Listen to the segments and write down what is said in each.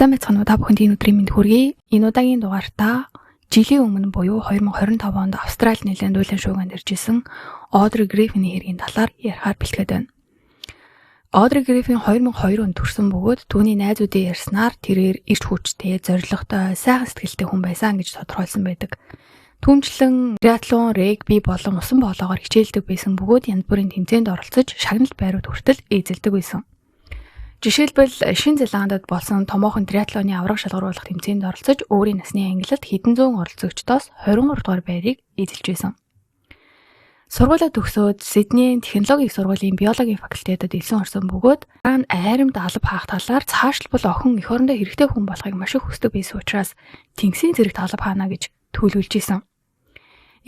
Сайн байцгаана уу, та бүхэнд энэ өдрийн мэнд хүргэе. Энэ удаагийн дугаартаа жилийн өмнө буюу 2025 онд Австрали нэлээд дуулан шуугианд ирж исэн Одри Гриффиний хэргийн талаар ярихаар бэлтгээд байна. Одри Гриффин 2002 онд төрсэн бөгөөд түүний найзуудын ярьснаар тэрээр ирч хүчтэй, зоригтой, сайхан сэтгэлтэй хүн байсан гэж тодорхойлсон байдаг. Түүнчлэн триатлон, регби болон усан боолоогоор хичээлдэг байсан бөгөөд янз бүрийн тэмцээнд оролцож шагналт байрууд хүртэл эзэлдэг байсан. Жишээлбэл, Шинэ Зеландд болсон томоохон триатлоны аварга шалгаруулах тэмцээнд оролцож өөрийн насны ангилалд хэдэн зуун оролцогчдоос 23 дугаар байрыг эзэлж байсан. Сургуулиа төгсөөд Сиднейн технологийн сургуулийн биологийн факультетад элсэн орсон бөгөөд дараа нь айрамд алба хаах талаар цаашлбал охин эх орондоо хэрэгтэй хүн болохыг маш их хүсдэг байсан учраас тэнгисийн цэрэгт алба хаана гэж төлөвлөж исэн.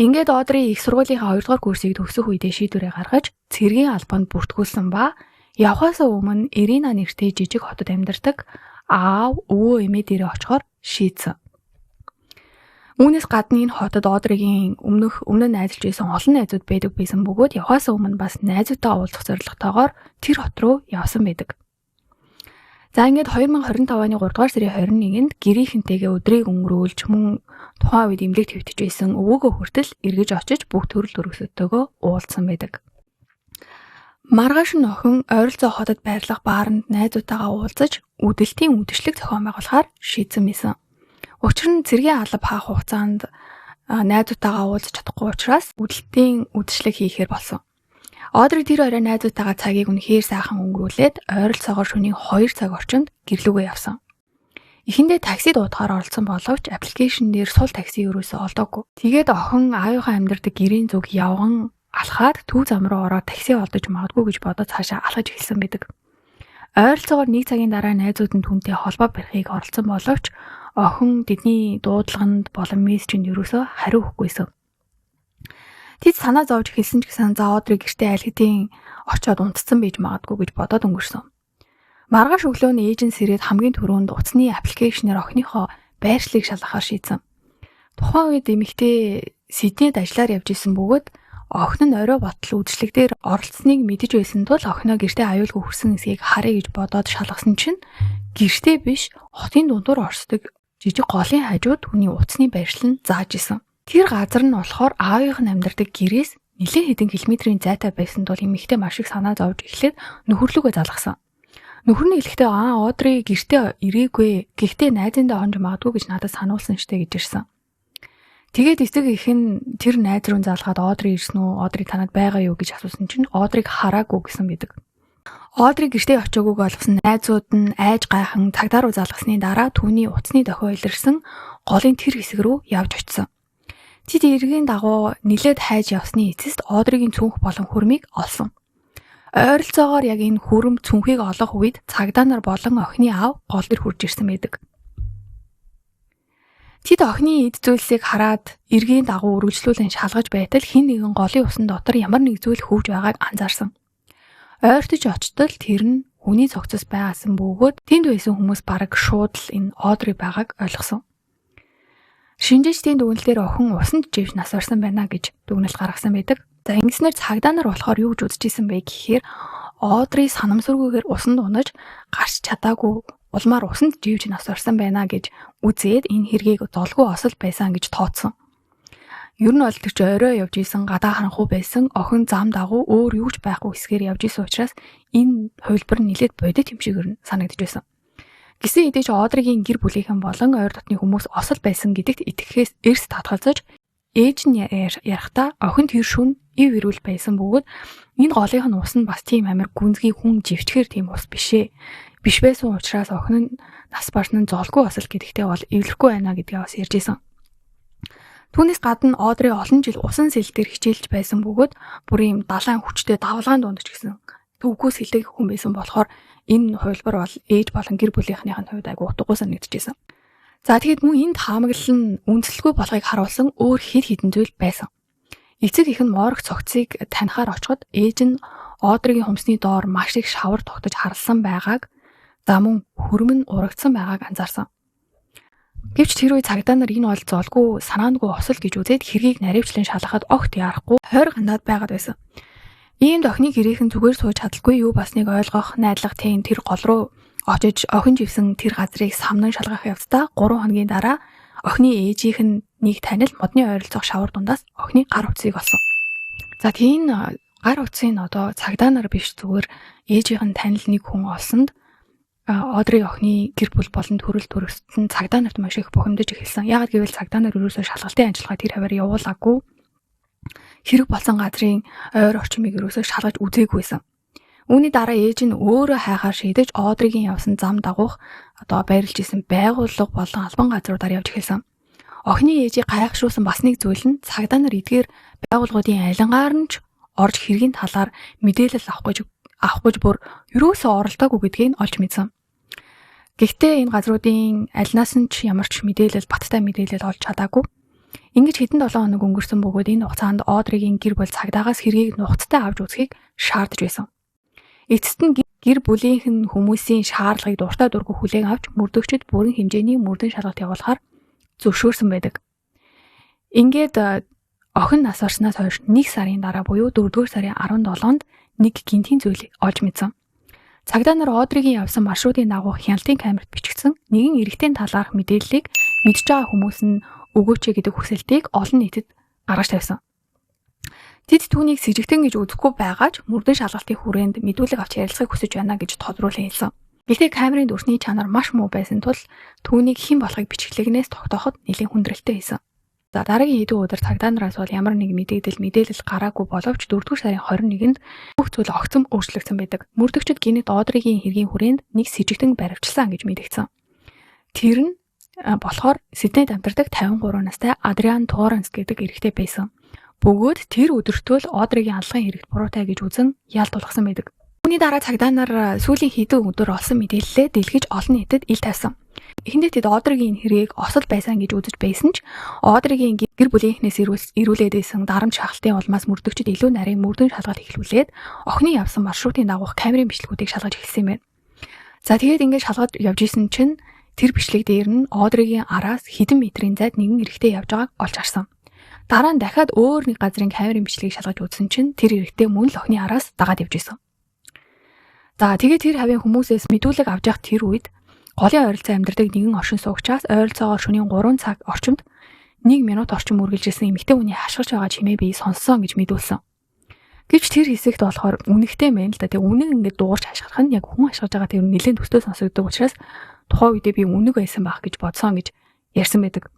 Ингээд Одри их сургуулийнхаа 2 дугаар курсыг төгсөх үедээ шийдвэрээ гаргаж цэргийн албанд бүртгүүлсэн ба явхаас өмнө Ирина нэртэй жижиг хотод амьдардаг аав, өвөө эмээ дээрээ очихоор шийдсэн. Үүнээс гадна энэ хотод Одригийн өмнө нь найзалж байсан олон найзууд байдаг байсан бөгөөд явхаас өмнө бас найзуудтайгаа уулзах зорилготойгоор тэр хот руу явсан байдаг. За, ингээд 2025 оны 3 дугаар сарын 21-нд гэрийнхэнтэйгээ өдрийг өнгөрүүлж, мөн тухайн үед эмнэлэгт хэвтэж байсан өвөөгөө хүртэл эргэж очиж бүх төрөл төрөсөдтэйгөө уулзсан байдаг. Маргааш нь охин ойролцоо хотод байрлах бааранд найзуудтайгаа уулзаж үдэлтийн үдэшлэг зохион байгуулахаар шийдсэн байсан. Учир нь цэргийн алба хаах хугацаанд найзуудтайгаа уулзах чадахгүй учраас үдэлтийн үдэшлэг хийхээр болсон. Одри тэр орой найзуудтайгаа цагийг үнэхээр сайхан өнгөрүүлээд ойролцоогоор шөнийн 2 цаг орчимд гэрлүүгээ явсан. Эхэндээ такси дуудахаар оролдсон боловч application дээр сул такси ерөөсөө олдоогүй. Тэгээд охин аавынхаа амьдардаг гэрийн зүг явган алхаад төв зам руу ороод такси олдож магадгүй гэж бодоод цаашаа алхаж эхэлсэн байдаг. Ойролцоогоор нэг цагийн дараа найзууд нь түүнтэй холбоо барихыг оролдсон боловч охин тэдний дуудлаганд болон мессежинд ерөөсөө хариу өгөхгүйсэн. Тэд санаа зовж эхэлсэн ч гэсэн за, Одри гэртээ аль хэдийн очиод унтсан байж магадгүй гэж бодоод өнгөрсөн. Маргааш өглөө нь ээж нь сэрээд хамгийн түрүүнд утасны application ээр охиныхоо байршлыг шалгахаар шийдсэн. Тухайн үед эмэгтэй Сиднейд ажиллаар явж исэн бөгөөд охин нь орой болтол үдэшлэг дээр оролцсныг мэдэж байсан тул охиноо гэртээ аюулгүй хүрсэн эсэхийг харъя гэж бодоод шалгасан чинь гэртээ биш, хотын дундуур оршдог жижиг голын хажууд түүний утасны байршил нь зааж исэн. Тэр газар нь болохоор аавынх нь амьдардаг гэрээс нэлээд хэдэн километрийн зайтай байсан тул эмэгтэй маш их санаа зовж эхлээд нөхөрлүүгээ залгасан. Нөхөр нь хэлэхдээ "Аа, Одри гэртээ ирээгүй. Гэхдээ найзындаа хонж магадгүй гэж надад сануулсан штэ" гэж ирсэн. Тэгээд эцэг эх нь тэр найз руу залгаад Одри ирсэн үү? Одри танад байгаа юу гэж асуусан чинь Одриг хараагүй гэсэн байдаг. Одри гэртээ очиагүйг ойлгосон найзууд нь айж гайхан цагдаа руу залгасны дараа түүний утасны дохио илэрсэн голын тэр хэсэг рүү явж очсон. Тэд эргийн дагуу нилээд хайж явсны эцэст Одригийн цүнх болон хөрмийг олсон. Ойролцоогоор яг энэ хөрөм, цүнхийг олох үед цагдаа нар болон охины аав гол дээр хүрч ирсэн байдаг. Тэд охины эд зүйлсийг хараад эргийн дагуу үргэлжлүүлэн шалгаж байтал хэн нэгэн голын усан дотор ямар нэг зүйл хөвж байгааг анзаарсан. Ойртож очтол тэр нь хүний цогцос байгаасан бөгөөд тэнд байсан хүмүүс бараг шууд л энэ Одри байгааг ойлгосон. Шинжээчдийн дүгнэлтээр охин усанд живж нас барсан байна гэж дүгнэлт гаргасан байдаг. За, ингэснээр цагдаа нар болохоор юу гэж үзэж исэн бэ гэхээр Одри санамсаргүйгээр усанд унаж гарч чадаагүй улмаар усанд живж нас барсан байна гэж үзээд энэ хэргийг золгүй осол байсан гэж тооцсон. Ер нь бол тэр чи орой явж исэн, гадаа харанхуй байсан, охин зам дагуу өөр юу ч байхгүй хэсгээр явж исэн учраас энэ хувилбар нь нэлээд бодит юм шиг ер нь санагдаж байсан. Гэсэн хэдий ч Одригийн гэр бүлийнхэн болон ойр дотны хүмүүс осол байсан гэдэгт итгэхээс эрс татгалзаж, ээж нь ярихдаа охин тэр шөнө ив эрүүл байсан бөгөөд энэ голынх нь ус нь бас тийм амар гүнзгий, хүн живчгээр тийм ус биш ээ. Биш байсан учраас охин нь нас барсан нь золгүй осол гэдэгтээ бол эвлэрэхгүй байна гэдгээ бас ярьж исэн. Түүнээс гадна Одри олон жил усан сэл дээр хичээлж байсан бөгөөд бүр ийм далайн хүчтэй давалгаан дунд ч гэсэн төвгүй сэлдэг хүн байсан болохоор энэ хувилбар бол ээж болон гэр бүлийнхнийх нь хувьд айгүй утгагүй санагдчихсэн. За, тэгэхэд мөн энэ таамаглал нь үндэслэлгүй болохыг харуулсан өөр хэд хэдэн зүйл байсан. Эцэг эх нь моргт цогцыг танихаар очиход ээж нь Одригийн хумсны доор маш их шавар тогтож харалсан байгааг, за, мөн хөрөм нь урагдсан байгааг анзаарсан. Гэвч тэр үе цагдаа нар энэ бол золгүй, санаандгүй осол гэж үзээд хэргийг наривчлан шалгахад огт яарахгүй хойр гандаад байгаад байсан. Иймд охины гэрийнхэн зүгээр сууж чадалгүй юу болсныг ойлгох найдлага тийм тэр гол руу Очиж охин живсэн тэр газрыг самнан шалгах явцдаа 3 хоногийн дараа охины ээжийнх нь нэг танил модны ойролцоох шавар дундаас охины гар утсыг олсон. За тийм гар утсыг одоо цагдаа нар биш, зүгээр ээжийнх нь танил нэг хүн олсонд Одри охины гэр бүл болон төрөл төрөст нь цагдаа нарт маш их бухимдаж эхэлсэн. Яагаад гэвэл цагдаа нар ерөөсөө шалгалтын ажиллагаа тэр хаваар явуулаагүй. Хэрэг болсон газрын ойр орчмыг ерөөсөө шалгаж үзээгүйсэн. Үүний дараа ээж нь өөрөө хайхаар шийдэж Одригийн явсан зам дагуух одоо байрлаж исэн байгууллага болон албан газруудаар явж эхэлсэн. Охины ээжийг гайхшруулсан бас нэг зүйл нь цагдаа нар эдгээр байгууллагуудын алингаар нь ч орж хэргийн талаар мэдээлэл авах гэж бүр ерөөсөө оролдоогүй гэдгийг олж мэдсэн. Гэхдээ энэ газруудын алинаас нь ч ямар ч мэдээлэл, баттай мэдээлэл олж чадаагүй. Ингэж хэдэн 7 хоног өнгөрсөн бөгөөд энэ хугацаанд Одригийн гэр бүл цагдаагаас хэргийг нухацтай авч үзэхийг шаардаж байсан. Эцэст нь гэр бүлийнх нь хүмүүсийн шаардлагыг дуртай дургүй хүлээн авч мөрдөгчид бүрэн хэмжээний мөрдөн шалгалт явуулахар зөвшөөрсөн байдаг. Ингээд охин нас барснаас хойш 1 сарын дараа буюу 4-р сарын 17-нд нэг гинтийн зүйлийг олж мэдсэн. Цагдаа нар Одригийн явсан маршрутын дагуу хяналтын камерт бичигдсэн нэгэн эрэгтэй талаарх мэдээллийг мэдж байгаа хүмүүс нь өгөөч гэдэг хүсэлтийг олон нийтэд гаргаж тавьсан. Тэд түүнийг сэжигтэн гэж үзэхгүй байгаа ч мөрдөн шалгалтын хүрээнд мэдүүлэг авч ярилцахыг хүсэж байна гэж тодруулан хэлсэн. Гэхдээ камерын дүрсний чанар маш муу байсан тул түүнийг хэн болохыг бичиглэгнээс тогтооход нэлээн хүндрэлтэй байсан. За дараагийн хэдэн өдөр цагдаа нараас бол ямар нэг мэдээлэл гараагүй боловч 4-р сарын 21-нд бүх зүйл огцом өөрчлөгдсөн байдаг. Мөрдөгчид гэнэт Одригийн хэргийн хүрээнд нэг сэжигтэн баривчилсан гэж мэдэгдсэн. Тэр нь болохоор Сиднейд амьдардаг 53 настай Адриан Торренс гэдэг эрэгтэй байсан. Бөгөөд тэр өдөртөө л Одригийн алгын хэрэгт буруутай гэж үзэн ялд тулгасан байдаг. Үүний дараа цагдаа нар сүүлийн хэдэн өдөр олсон мэдээллээ дэлгэж олон нийтэд ил тавьсан. Эхэндээ тэд Одригийн хэргийг осол байсан гэж үзэж байсан ч Одригийн гэр бүлийнхнээс ирүүлээд байсан дарамт шахалтын улмаас мөрдөгчид илүү нарийн мөрдөн шалгалт эхлүүлээд охины явсан маршрутын дагуух камерын бичлэгүүдийг шалгаж эхэлсэн юм байна. За тэгээд ингээд шалгаж явж исэн чинь тэр бичлэг дээр нь Одригийн араас хэдэн метрийн зайд нэгэн эрэгтэй явж байгааг олж харсан. Дараа нь дахиад өөр нэг газрын камерын бичлэгийг шалгаж үзсэн чинь тэр эрэгтэй мөн л охины араас дагаад явж исэн. За тэгээд тэр хавийн хүмүүсээс мэдүүлэг авч явах тэр үед голын ойролцоо амьдардаг нэгэн оршин суугчаас ойролцоогоор шөнийн 3 цаг орчимд 1 минут орчим үргэлжилсэн эмэгтэй хүний хашгирч байгаа чимээ би сонссон гэж мэдүүлсэн. Гэвч тэр хэсэгт болохоор үнэгтэй байна л да. Тэгээ үнэг ингээд дуугарч хашгирах нь яг хүн хашгирж байгаа тэр нэлээд төстэй сонсогддог учраас тухайн үедээ би үнэг байсан байх гэж бодсон гэж ярьсан байдаг.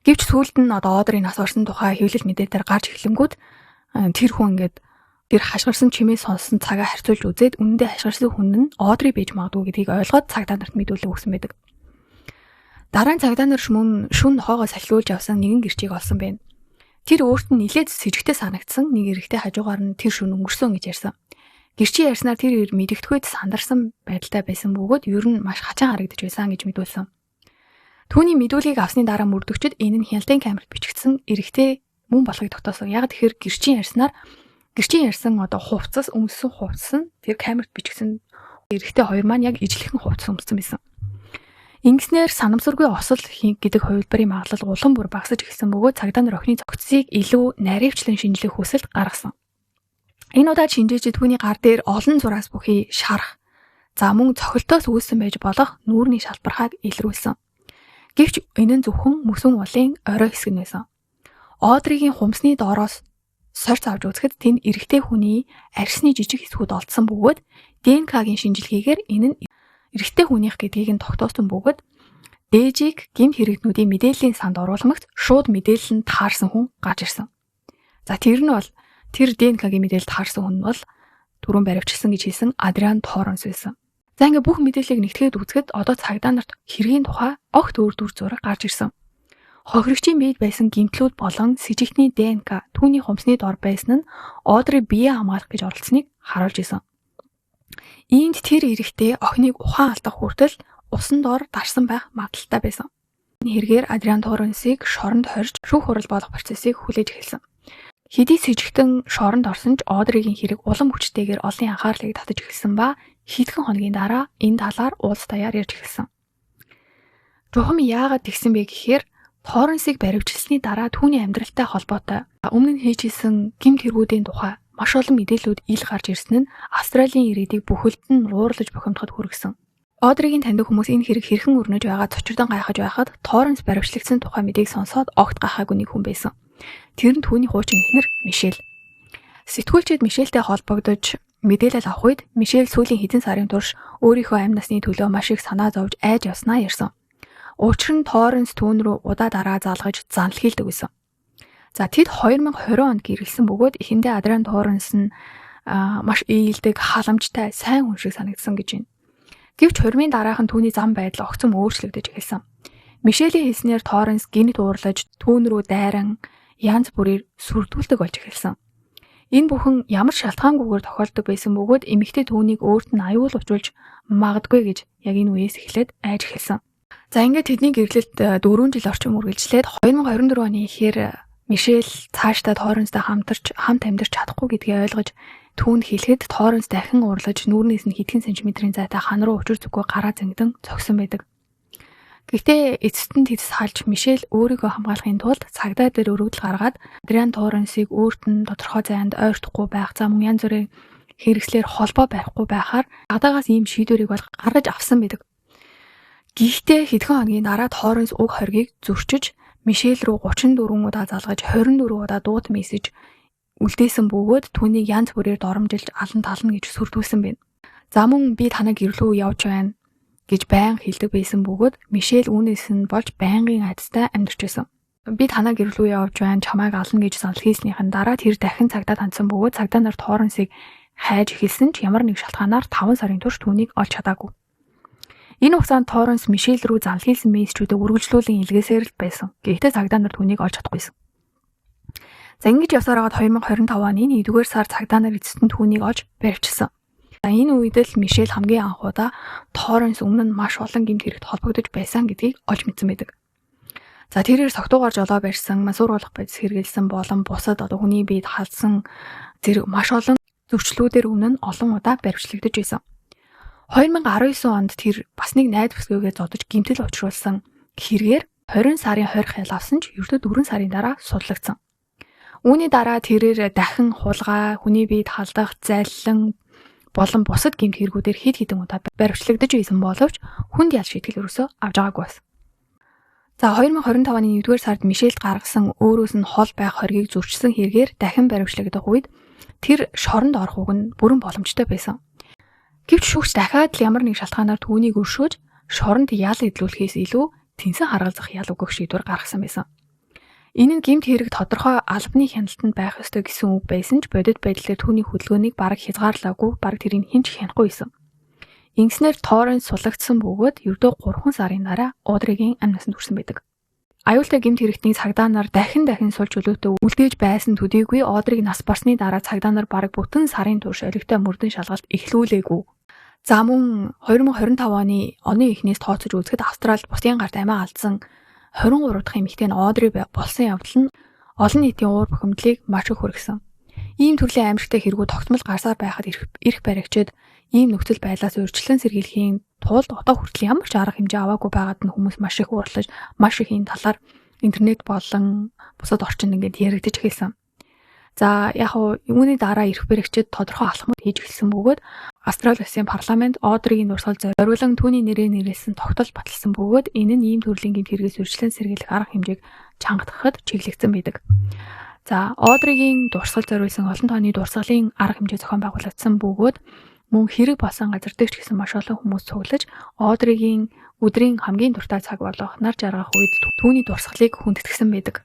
Гэвч сүүлд нь одоо Одрийн нас орсон тухай хэвлэл мэдээлэлээр гарч эхлэнгүүт тэр хүн ингээд тэр хашгирсан чимээ сонссон цагаа харьцуулж үзээд үнэндээ хашгирсан хүн нь Одри байж магадгүй гэдгийг ойлгоод цагдаа нарт мэдүүлэг өгсөн байдаг. Дараа нь цагдаа нар мөн шүн нохоогоо салхиулж явсан нэгэн гэрчийг олсон байна. Тэр өөрт нь нилээд сэжигтэй санагдсан нэг эрэгтэй хажуугаар нь тэр шүн өнгөрсөн гэж ярьсан. Гэрчийн ярьснаар тэр эр мэдэгдэхүйд сандарсан байдалтай байсан бөгөөд ер нь маш хачин харагдаж байсан гэж мэдүүлсэн. Түүний мэдүүлгийг авсны дараа мөрдөгчид энэ нь хяналтын камерт бичигдсэн эрэгтэй мөн болохыг тогтоосон. Яг тэгэхээр гэрчийн ярьснаар гэрчийн ярьсан одоо хувцас өмссөн хувцас нь тэр камерт бичигдсэн эрэгтэй хоёр маань яг ижлэхэн хувцас өмссөн байсан. Ингэснээр санамсаргүй осол гэдэг хувилбарын магадлал улам бүр багасж эхэлсэн бөгөөд цагдаа нар охины цогцсыг илүү наривчлан шинжлэх хүсэлт гаргасан. Энэ удаад шинжээчид түүний гар дээр олон зураас бүхий шарах, за мөн цохилтоос үүссэн байж болох нүүрний шалбархааг илрүүлсэн. Гэвч энэ нь зөвхөн мөсөн уулын орой хэсэг нь байсан. Одригийн хумсны доороос сорьц авч үзэхэд тэнд эрэгтэй хүний арьсны жижиг хэсгүүд олдсон бөгөөд ДНК-гийн шинжилгээгээр энэ нь эрэгтэй хүнийх гэдгийг нь тогтоосон бөгөөд дээжийг гэмт хэрэгтнүүдийн мэдээллийн санд оруулмагц шууд мэдээлэл нь таарсан хүн гарч ирсэн. За тэр нь бол тэр ДНК-гийн мэдээлэлд таарсан хүн нь бол түрүүн баривчилсан гэж хэлсэн Адриан Торренс байсан. За ингээ бүх мэдээллийг нэгтгэхэд үзэхэд одоо цагдаа нарт хэргийн тухай огт өөр дүр зураг гарч ирсэн. Хохирогчийн биед байсан гэмтлүүд болон сэжигтний ДНК түүний хумсны дор байсан нь Одри бие хамгаалах гэж оролцсныг харуулж исэн. Иймд тэр эрэгтэй охиныг ухаан алдах хүртэл усан дор дарсан байх магадлалтай байсан. Энэ хэрэгээр Адриан Торренсыг шоронд хорж шүүх хурал болох процессыг хүлээж эхэлсэн. Хэдий сэжигтэн шоронд орсон ч Одригийн хэрэг улам хүчтэйгээр олон анхаарлыг татаж эхэлсэн ба хэдхэн хоногийн дараа энэ талаар уулз даяар ярьж эхэлсэн. Чухам яагаад тэгсэн бэ гэхээр Торренсыг баривчилсны дараа түүний амьдралтай холбоотой өмнө нь хийж исэн гэмт хэрэгүүдийн тухай маш олон мэдээллүүд ил гарч ирсэн нь Австралийн иргэдийг бүхэлд нь уурлаж бухимдахад хүргэсэн. Одригийн таньдаг хүмүүс энэ хэрэг хэрхэн өрнөж байгаа цочирдон гайхаж байхад Торренс баривчлагдсан тухай мэдээг сонсоод огт гайхаагүй нэг хүн байсан. Тэр нь түүний хуучин эхнэр Мишель. Сэтгүүлчид Мишельтэй холбогдож мэдээлэл авах үед Мишель сүүлийн хэдэн сарын турш өөрийнхөө амь насны төлөө маш их санаа зовж айж явснаа ярьсан. Учир нь Торренс түүн рүү удаа дараа залгаж занлахийлдэг байсан. За тэд 2020 онд гэрлэсэн бөгөөд эхэндээ Адриан Торренс нь маш ээлдэг, халамжтай, сайн хүн шиг санагдсан гэж байна. Гэвч хурмын дараахан түүний зам байдал огцом өөрчлөгдөж эхэлсэн. Мишелийн хэлснээр Торренс гэнэт уурлаж түүн рүү дайран янз бүрээр сүрдүүлдэг болж эхэлсэн. Энэ бүхэн ямар шалтгаангүйгээр тохиолддог байсан бөгөөд эмэгтэй түүнийг өөрт нь аюул учруулж магадгүй гэж яг энэ үеэс эхлээд айж эхэлсэн. За ингээд тэдний гэрлэлт 4 жил орчим үргэлжлээд 2024 оны ихээр Мишель цаашдаа Торренстай хамтарч хамт амьдарч чадахгүй гэдгийг ойлгож түүнд хэлэхэд Торренс дахин уурлаж нүүрнээс нь хэдхэн сантиметрийн зайтай хан руу учир зүггүй гараа зангидан цогсон байдаг. Гэхдээ эцэст нь тэд салж Мишель өөрийгөө хамгаалахын тулд цагдаа дээр өргөдөл гаргаад Адриан Торренсыг өөрт нь тодорхой зайд ойртохгүй байх, за мөн янз бүрийн хэрэгслээр холбоо барихгүй байхаар цагдаагаас ийм шийдвэрийг бол гаргаж авсан байдаг. Гэхдээ хэдхэн хоногийн дараа Торренс уг хоргийг зөрчиж Мишель рүү 34 удаа залгаж 24 удаа дууд мессеж үлдээсэн бөгөөд түүнийг янз бүрээр доромжилж алан тална гэж сүрдүүлсэн байна. За мөн би танай гэр лүү явж байна гэж байнга хэлдэг байсан бөгөөд Мишель үүнээс нь болж байнгын айдастай амьдарч байсан. Би танай гэр лүү явж байна, чамайг ална гэж занл хийснийхэн дараа тэр дахин цагдаад хандсан бөгөөд цагдаа нар Торренсыг хайж эхэлсэн ч ямар нэг шалтгаанаар 5 сарын турш түүнийг олж чадаагүй. Энэ хугацаанд Торренс Мишель рүү занл хийсэн мессежүүдээ үргэлжлүүлэн илгээсээр л байсан. Гэхдээ цагдаа нар түүнийг олж чадахгүйсэн. За ингэж явсаар байгаад 2025 оны 1-р сар цагдаа нар эцэст нь түүнийг олж баривчилсан. За энэ үед л Мишель хамгийн анх удаа Торренс өмнө нь маш олон гэмт хэрэгт холбогдож байсан гэдгийг олж мэдсэн байдаг. За тэрээр согтуугаар жолоо барьсан, мансууруулах бодис хэрэглэсэн болон бусад одоо хүний биед халдсан зэрэг маш олон зөрчлүүдээр өмнө нь олон удаа баривчлагдаж байсан. 2019 онд тэр бас нэг найз бүсгүйгээ зодож гэмтэл учруулсан хэрэгээр 20 сарын 20 хял авсан ч ердөө 4 сарын дараа судлагдсан. Үүний дараа тэрээр дахин хулгай, хүний биед халдах, заллин болон бусад гэмт хэрэгүүдээр хэд хэдэн удаа баривчлагдаж байсан боловч хүнд ял шийтгэл ерөөсөө авч байгаагүй байсан. За 2025 оны 1-р сард Мишельд гаргасан өөрөөс нь хол байх хоргийг зөрчсөн хэрэгээр дахин баривчлагдах үед тэр шоронд орох уг нь бүрэн боломжтой байсан. Гэвч шүүгч дахиад л ямар нэг шалтгаанаар түүнийг өршөөж шоронд ял эдлүүлэхээс илүү тэнсэн харгалзах ял өгөх шийдвэр гаргасан байсан. Энэ нь гэмт хэрэг тодорхой албаны хяналтанд байх ёстой гэсэн үг байсан ч бодит байдлаар түүний хөдөлгөөнийг бараг хязгаарлаагүй, бараг тэрийг хэн ч хянахгүй байсан. Ингэснээр Торренс сулагдсан бөгөөд ердөө 3 сарын дараа Одригийн амь насанд хүрсэн байдаг. Аюултай гэмт хэрэгтний цагдаа нар дахин дахин сул чөлөөтэй үлдээж байсан төдийгүй Одриг нас барсны дараа цагдаа нар бараг бүтэн сарын турш олигтой мөрдөн шалгалт эхлүүлээгүй. За мөн 2025 оны эхнээс тооцож үзэхэд Австралид бусдын гарт амиа алдсан 23 дахь эмэгтэй нь Одри болсон явдал нь олон нийтийн уур бухимдлыг маш их хүргэсэн. Ийм төрлийн аимшигтай хэрэгүүд тогтмол гарсаар байхад эрх баригчид ийм нөхцөл байдлаас урьдчилан сэргийлэхийн тулд одоо хүртэл ямар ч арга хэмжээ аваагүй байгаад нь хүмүүс маш их уурлаж, маш их энэ талаар интернет болон бусад орчинд ингээд яригдаж эхэлсэн. За яг уу үүний дараа эрх баригчид тодорхой алхмууд хийж эхэлсэн бөгөөд Австрали улсын парламент Одригийн дурсгал зориулан түүний нэрээр нэрлэсэн тогтол баталсан бөгөөд энэ нь ийм төрлийн гэмт хэрэгээс урьдчилан сэргийлэх арга хэмжээг чангатгахад чиглэгдсэн байдаг. За Одригийн дурсгал зориулсан олон тооны дурсгалын арга хэмжээ зохион байгуулагдсан бөгөөд мөн хэрэг болсон газар дээр ч гэсэн маш олон хүмүүс цуглаж Одригийн өдрийн хамгийн дуртай цаг болох нар жаргах үед түүний дурсгалыг хүндэтгсэн байдаг.